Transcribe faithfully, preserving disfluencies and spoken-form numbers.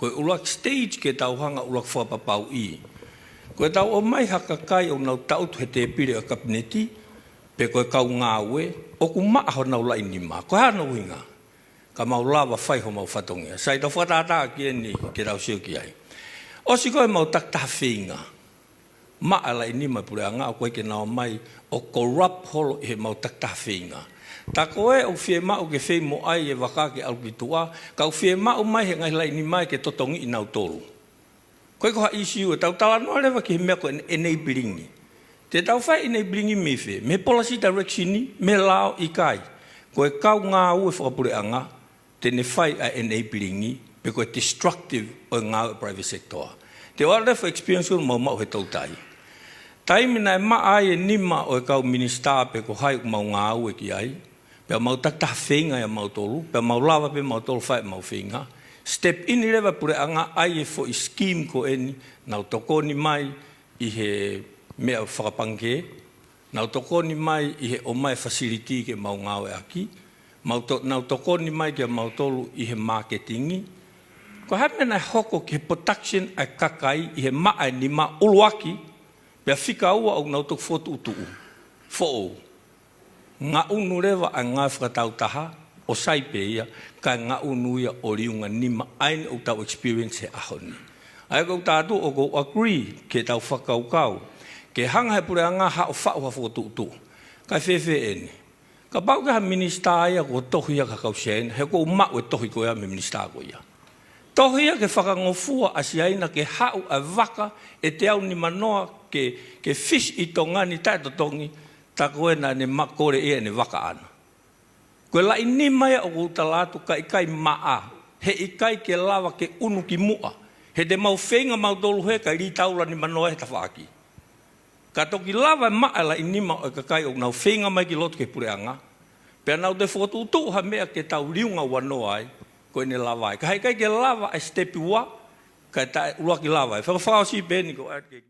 Ko e ʻuluaki stage ke tau hanga ʻuluaki fakapapauʻi. Ko e tau ʻomai ha kakai ʻoku nau taʻutu he tēpile ʻo e kapineti, pe ko e kau ngāue, ʻoku maʻa honau laʻi nima. Ko e hā hono ʻuhinga? Ka mau lava fai homau fatongia. Sai, tau fakatātā ki heni ke tau sio ki ai. ʻOsi ko e mau takitaha feinga. Maʻa e laʻi nima e puleʻanga, ʻoku ʻikai ke nau ō mai ʻo corrupt holo ʻi he mau takitaha feinga. Tā ko ē ʻoku fiemaʻu ke feimoʻai e vaka ke ʻalu ki tuʻa, ka ʻoku fiemaʻu mai he ngaahi laʻi nima ke totongiʻi nautolu. Ko e ko ha issue ʻe tau talanoa leva ki he meʻa ko e enabling. Te tau fai enabling mei fē? Mei he policy direction, mei he lao? ʻIkai. Ko e kau ngāue fakapuleʻanga, te ne fai ʻa e enabling, pe ko e destructive ʻo e ngāue private sector. Te ʻoatu leva e experience ʻoku mau maʻu he toutai. Taimi naʻe maʻa ai e nima ʻo e kau minisitā pe ko hai ʻoku mau ngāue ki ai, pea mau takitaha feinga ia mautolu, pea mau lava pē mautolu fai ʻemau feinga. Step in leva e puleʻanga ʻai e foʻi scheme ko eni, nau tokoni mai ʻi he meʻa fakapangikē, nau tokoni mai ʻi he ʻomai e facility ke mau ngāueʻaki, mau to-, nau tokoni mai kia mautolu ʻi he marketing. Ko e hā e meʻa naʻe hoko ki he production ʻa e kakai ʻi he maʻa e nima ʻuluaki, pea fika ua ʻoku nau toki fokotuʻutuʻu. Foʻou. Ngaʻunu leva ʻa e ngāue fakatāutaha, ʻo sai pē ia, kae ngaʻunu ia ʻo liunga nima. ʻA eni ʻoku tau experience he ʻaho ni. ʻA ia ko ʻeku tātū ʻoku ou agree ki heʻetau fakakaukau ke hanga he puleʻanga ʻo haʻu ʻo faʻu ha fokotuʻutuʻu. Kae fēfē eni? Kapau ko ha minisitā ia kuo tohi ia ki he kau Siaina, he ʻoku ou maʻu e tohi ko ia mei he minisitā ko ia. Tohi ia ke fakangofua ʻa Siaina ke haʻu ʻa e vaka ʻe teau nimanoa ke, ke fish ʻi Tonga ni taʻetotongi, tā ko ē naʻa ne ma-, kole ʻe ia ʻene vaka ʻaʻana. Ko e laʻi nima ia ʻoku ou tala atu ka ʻikai maʻa, he ʻikai ke lava ke ʻunu ki muʻa. He te mau feinga mautolu he kae lī taula nimanoa he tafaʻaki. Ka toki lava e maʻa e laʻi nima ʻo e kakai ʻoku nau feinga mai ki loto ki he puleʻanga, pea nau toe fokotuʻutuʻu ha meʻa ke tau liunga ua noa ai, ko ʻene lava ai. Ka he ʻikai ke lava e step ua, kae taʻe ʻuluaki lava ai. Faka-, fakaʻosi pē eni ko e